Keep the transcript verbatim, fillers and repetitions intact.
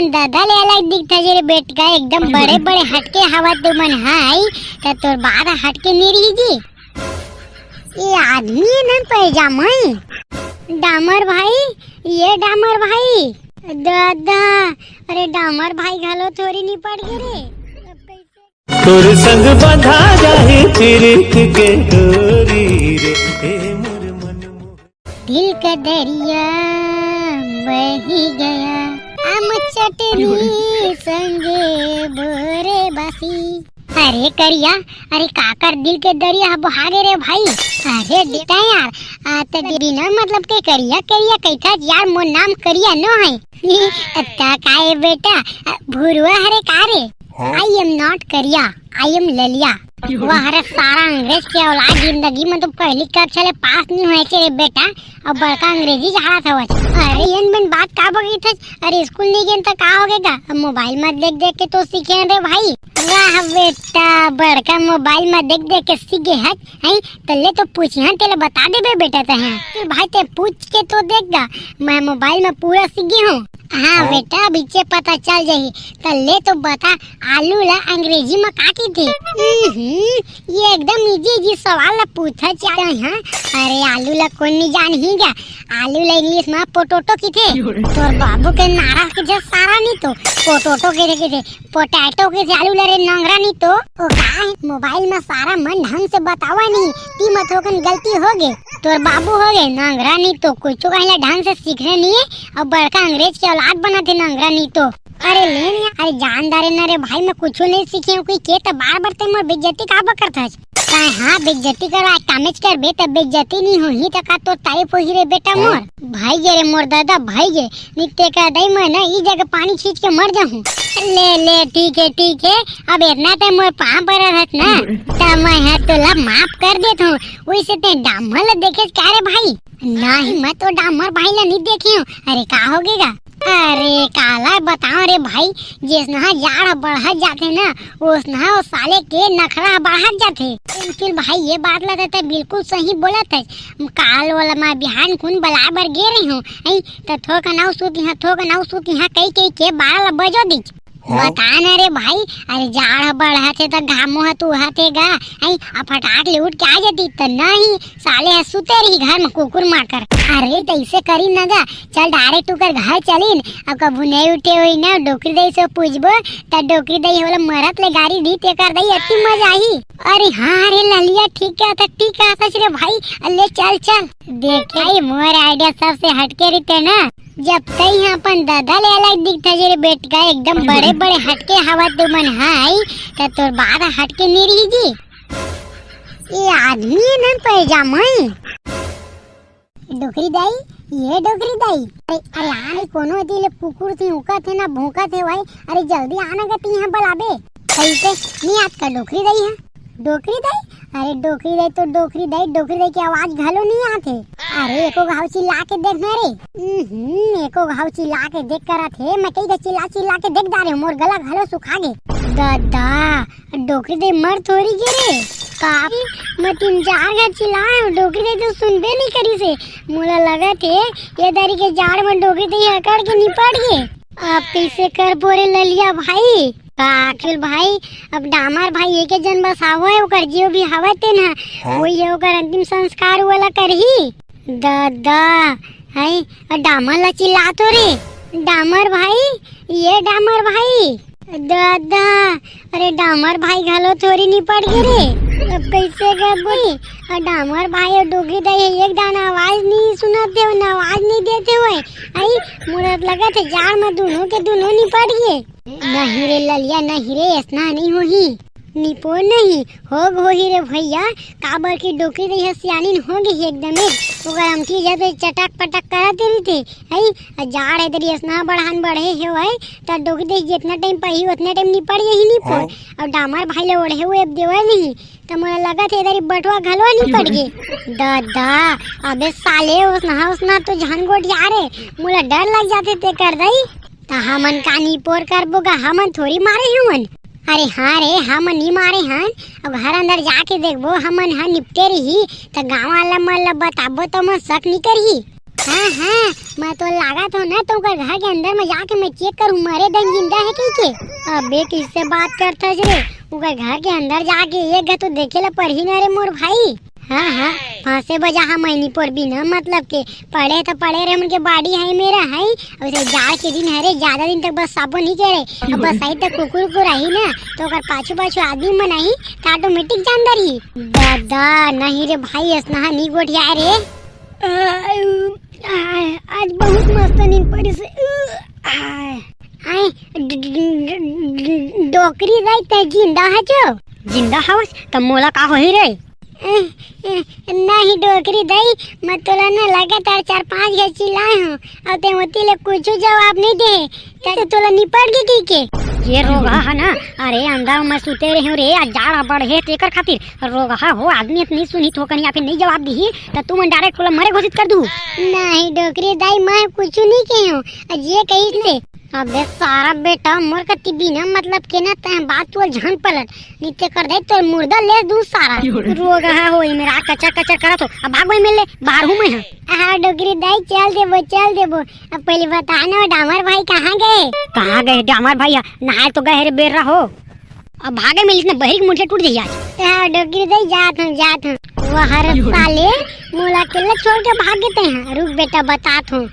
ददा ले अलग दिखत हे रे बेटका, एकदम बड़े बड़े हटके हवा तुमन, हाय। त तोर बात हटके नहीं रही जी। ये आदमी हे ना पैजामा हे। डामर भाई, ये डामर भाई। ददा, अरे डामर भाई घलो थोरी निपट गे रे। तोर संग बंधा जाही प्रीत के डोरी रे, ए मोर मन मोह। दिल का दरिया बही गया, हम चटनी संगे बोरे बासी। अरे करिया, अरे काकर दिल के दरिया ह बहा गे रे भाई। अरे बेटा यार, आ त बिना मतलब के करिया करिया कहिथस यार, मोर नाम करिया नो हे। त का ए बेटा, भुरुआ हरे का रे? I am not करिया, I am ललिया। वाह रे सारा अंग्रेज के औलाद, जिंदगी में तो पहली कक्षा ले पास नहीं होय रे बेटा, अब बड़का अंग्रेजी झाड़त हवस। अरे एन बेन बात का बकीथस? अरे स्कूल नहीं गेन त का हो गे गा? अब मोबाइल में देख देख के तो सीखे रे भाई। वाह बेटा, बड़का मोबाइल में देख देख के सीख गे हस, हैं? तल्ले तो पूछिहन, तेला बता देबे बेटा तैं। फिर भाई तैं पूछ के तो देख गा, मैं मोबाइल में पूरा सीख गे हूँ। हाँ हाँ। बेटा, अब इच्चे पता चल जाही। तल्ले तो बता, आलू ला अंग्रेजी में का कहिथे? हम्म, ये एकदम इजी इजी सवाल ला पूछत हे। अरे आलू ला कोन नहीं जानही गा? आलू ला इंग्लिश में पोटोटो कहिथे। तोर बाबू के नारा कहिथे सारा नहीं तो पोटोटो कहिथे, कहिथे पोटैटो कहिथे आलू ला रे नंगरा नहीं तो। ओ का हे? मोबाइल में सारा मन ढंग से बतावा नहीं, ती में थोकन गलती हो गे, तोर बाबू हो गे नंगरा नहीं तो, कुछ कहीं ला ढंग से सीखने नहीं हे। अब बड़का अंग्रेज के औलाद बनथे नंगरा नहीं तो। अरे ले न यार, अरे जान डारे न रे भाई, मैं कुछू नहीं सीखे हूँ, कोई के त बार बार तैं मोर बेइज्जती काबर करथस? तैं हाँ बेइज्जती करवा, कामेच करबे त बेइज्जती नहीं होही त का तोर तारीफ होही रे बेटा मोर? भाई गे रे मोर दादा, भाई गे, नहीं ते का दई मैं ना ई जगह पानी छींच के मर जाहूँ। ले ले ठीक हे ठीक हे, अब इतना तैं मोर पाँव पर रहत ना त मैं ह तोला माफ कर देत हूँ। वैसे तैं डामर ल देखे का रे भाई? नहीं, मैं तो डामर भाई ला नहीं देखे हूँ। अरे का हो गे गा? अरे काला बताओ रे भाई, जैसना जाड़ ह बढ़त जाथे ना, ओसना ओ साले के नखरा ह बढ़त जाथे। बिल्कुल भाई, ये बात ला त तैं बिल्कुल सही बोलत हस। काल वाला मैं बिहान कुन बलाए बर गे रही हूँ, हैं, त थोकन अउ सूतिहा, थोकन अउ सूतिहा, कई कई के बारह ला बजो दिस। हाँ। बता ना रे भाई, अरे जाड़ ह बढ़त हे त घामो ह तुहत हे गा, हैं, अब फटाक ले उठ के आ जाती त नहीं, साले ह सुते रही घर में कुकुर माकर। अरे तैसे करी न गा, चल डायरेक्ट ओकर घर चलिन। अब कभू नहीं उठे होही ना, डोकरी दाई से पूछबो, त डोकरी दाई ह ओला मरत ले गारी दी, तेकर दाई अति मजा आही। अरे हाँ रे ललिया, ठीक कहत हस, ठीक कहत हस रे भाई, ले चल चल। देखे भाई, मोर आइडिया सबसे हटके रहिथे ना। जब तैं ह अपन ददा ले अलग दिखथस रे बेटका, एकदम बड़े बड़े हटके हवा तुमन, हाय, त तोर बात हटके नहीं रही जी। ये आदमी हे ना पैजामा हे। डोकरी दाई, ये डोकरी दाई। अरे, अरे, आ नहीं, कोनो एती ले कुकुर ती उकत हे ना, भूंकत हे भाई। अरे, जल्दी आना गा, ती यहाँ बलाबे। कइसे? नहीं आत का डोकरी दाई हे? डोकरी दाई? अरे, डोकरी दाई तो डोकरी दाई, डोकरी दाई के आवाज घलो नहीं आत हे। अरे, एको घाव चिल्ला के देख ना रे। हम्म, एको घाव चिल्ला के देख करत हे, मैं कई घाव चिल्ला चिल्ला के देख डारे हूँ, मोर गला घलो सुखा गे। दादा, डोकरी दाई मर थोरी गे रे। का? मैं तीन चार घाव चिल्लाए हूँ, डोकरी दाई तो सुनबे नहीं करिस हे। मोला लगत हे, ये दरी के जाड़ में डोकरी दाई अकड़ के निपट गे। अब कइसे करबो रे ललिया भाई? का अखिल भाई, अब डामर भाई एके जन बस हवय, ओकर जीव भी हवय तेन ह। हाँ। वही हे ओकर अंतिम संस्कार वाला करही। दादा, हाय, अउ डामर ला चिल्ला तो रे। डामर भाई, ये डामर भाई। दादा, अरे डामर भाई घलो थोरी निपट गे रे। अब कइसे करबो? अउ डामर भाई अउ डोकरी दाई हे, एक दाना आवाज नहीं सुनत हे, ना आवाज नहीं देत हे। आई, मोला लगत हे जाड़ में दुनों के दुनों निपट गे। नहीं रे ललिया, नहीं रे, ऐसना नहीं होही। निपोर नहीं, होग होही रे भैया, काबर कि डोकरी दाई ह सियानिन हो गे हे एकदमे। ओकर अमठी जब चटक पटक करत रहिथे, हई, आ जाड़ हे दरी ऐसना बढ़ान बढ़े हे भाई, त डोकरी दाई जितना टाइम पाही उतना टाइम निपट जाही निपोर। हाँ। अउ डामर भाई ले ओढ़े हुए अब देवय नहीं, त मोला लगत हे दरी बटवा घलो निपट गे। दादा, अबे साले, ओसना ओसना तो झन गोठिया रे, मोला डर लग जाथे तेकर दाई। त हमन का निपोर करबो गा, हमन थोरी मारे हवन। अरे हाँ रे, हमन नी मारे हन। अब घर अंदर जाके देखबो, हमन ह निपटे रही, त गाँव वाला मन ल बताबो, त मन शक नी करही। हाँ हाँ, मैं तो लागत हो ना, तो ओकर घर के अंदर में जाके मैं चेक करूँ, मरे दन जिंदा हे कहिके। अबे कइसे बात करथस रे? ओकर घर के अंदर जाके एक घा तो देखे ला पड़ही ना रे मोर भाई। हाँ हाँ, फंसे बजा हा मैनी पोर बिना मतलब के। पड़े तो पड़े रे, हमन के बाड़ी हे मेरा हे। वइसे जाड़ के दिन हरे, ज्यादा दिन तक बस साबो नहीं करे। अब बस सही तक कुकुर को रही ना, तो ओकर पाछू पाछू आदमी मन आही, तो ऑटोमेटिक जान डरही। दादा नहीं रे भाई, असनहा नहीं गोठिया रे। आ, आ, आज बहुत मस्त नींद पड़िस। आ, आए, ड-, ड-, ड-, ड-, डोकरी दाई, तैं जिंदा हचो? जिंदा हवस, त मोला का होही रे? ए, ए, नहीं डोकरी दाई, मैं तोला ना लगातार चार पांच घे चिल्लाए हूँ, अउ तैं ओती ले कुछू जवाब नहीं दे, त तोला निपट गे कहिके। ये रोगहा हे ना, अरे अंदर में सुते रहे हूँ रे, आज जाड़ बढ़ हे तेकर खातिर। रोगहा हो, आदमी अतनी सुनी थोकन या फिर नहीं जवाब दिही, त तुमन डायरेक्ट ओला मरे घोषित कर दू। नहीं डोकरी दाई, मैं कुछू नहीं कहे हूँ, आज ये कहिस ले। अबे सारा बेटा, मोर कती बिना मतलब के ना तैं बात तोल झन पलट, नहीं तेकर दाई तोर मुर्दा ले दू सारा। रोगहा हो, ये मेरा कचर कचर करत हो, अब भाग भाई मिल ले, बाहर हूँ मैं। हाँ डोकरी दाई, चल देबो, चल देबो। अब पहले बता ना, वो डामर भाई कहाँ गए? कहाँ गए डामर भाई? नहाए तो गए रे बेर्रा हो। अब भागे मिलिस ना, बहिरी के मुंडे टूट जाही आज। हाँ डोकरी दाई, जात हूँ, जात हूँ। वाह रे साले, मोला अकेला छोड़ के भाग गे तैं हा। रुक बेटा, बतात हूँ।